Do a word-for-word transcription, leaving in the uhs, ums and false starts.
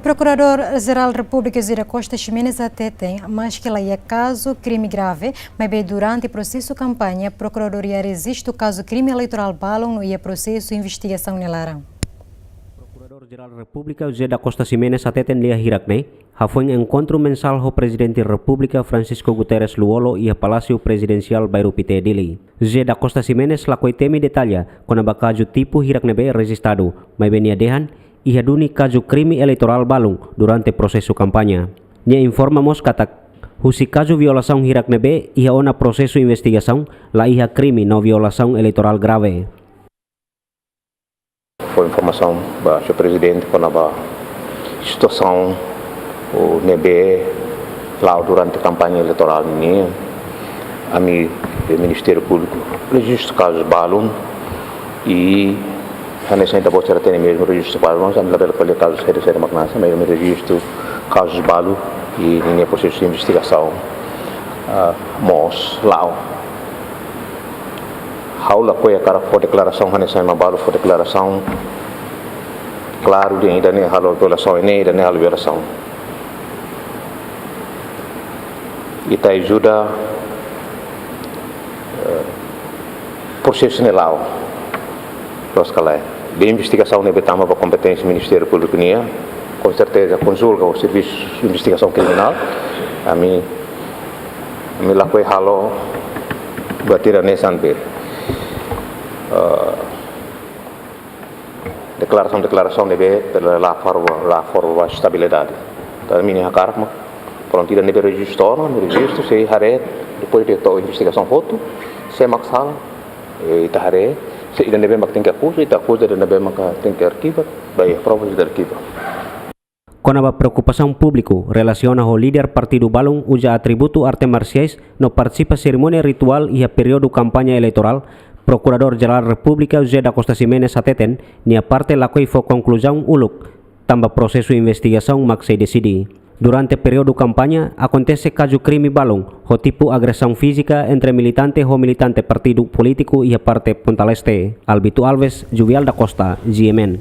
Prokuradór-Jerál Repúblika José da Costa Ximenes hateten, maske la iha kazu krime grave, maibé durante prosesu kampaña, Prokuradór iha rejistu kazu krime eleitorál balun no iha prosesu investigasaun nia laran. Prokuradór-Jerál Repúblika José da Costa Ximenes hateten lia hirak ne'e, hafoin enkontru mensál ho Prezidente Repúblika Francisco Guterres Lú-Olo iha Palásiu Prezidensiál Bairru Pité, Dili. José da Costa Ximenes lakohi temi detalle kona-ba kazu tipu hirak ne'ebé rejistadu, maibé nia dehan, iha duni kazu krime eleitorál balun durante prosesu kampaña. Nia informa mós katak, husi kazu violasaun hirak ne'ebé iha ona prosesu investigasaun, la iha krime no violasaun eleitorál grave. Fó informasaun ba Señór Prezidente kona-ba situasaun ne'ebé la'o durante kampaña eleitorál nian. Ami, eh, Ministériu Públiku, rejistu kazus balun, i hanesan ita-boot sira hatene mezmu rejistu kazus balun, ami labele ko'alia kazu saida-saida mak hanesan, maibé ami rejistu kazus balun, i ninia prosesu investigasaun, ah, mós la'o. Ha'u lakohi hakarak fó deklarasaun hanesan ema balu fó deklarasaun klaru dehan ida-ne'e halo violasaun, ida-ne'e halo violasaun. Ita ajuda, eh, prosesu ne'e la'o. Loos ka lae. Be investigasaun ne'ebé tama ba kompeténsia Ministériu Públiku nian, konserteza konsulta ho Servisu Investigasaun Kriminál, ami, ami lakohi halo buat ida hanesan be, eh, deklarasaun-deklarasaun ne'ebé la, la fó ba, la fó ba estabilidade. Entaun ami-nia hakarak mak, prontu, ida ne'ebé rejistu ona, ami rejistu, se haree, depois de to'o investigasaun hotu, sé mak sala, eh, ita haree, se ida ne'ebé mak tenke akuza, ita akuza, ida ne'ebé mak tenke arkiva, ba iha provas ita arkiva. Kona-ba preokupasaun públiku relasiona ho líder partidu balun uza atributu arte marsiais no partisipa serimónia rituál iha períodu kampaña eleitorál, Prokuradór-Jerál Repúblika José da Costa Ximenes hateten, nia parte lakohi fó konkluzaun uluk, tanba prosesu investigasaun mak sei deside. Durante períodu kampaña, akontese kazu krime balun, ho tipu agresaun fízika entre militante ho militante partidu polítiku iha parte Ponta Leste. Albito Alves, Juvial da Costa, G M N.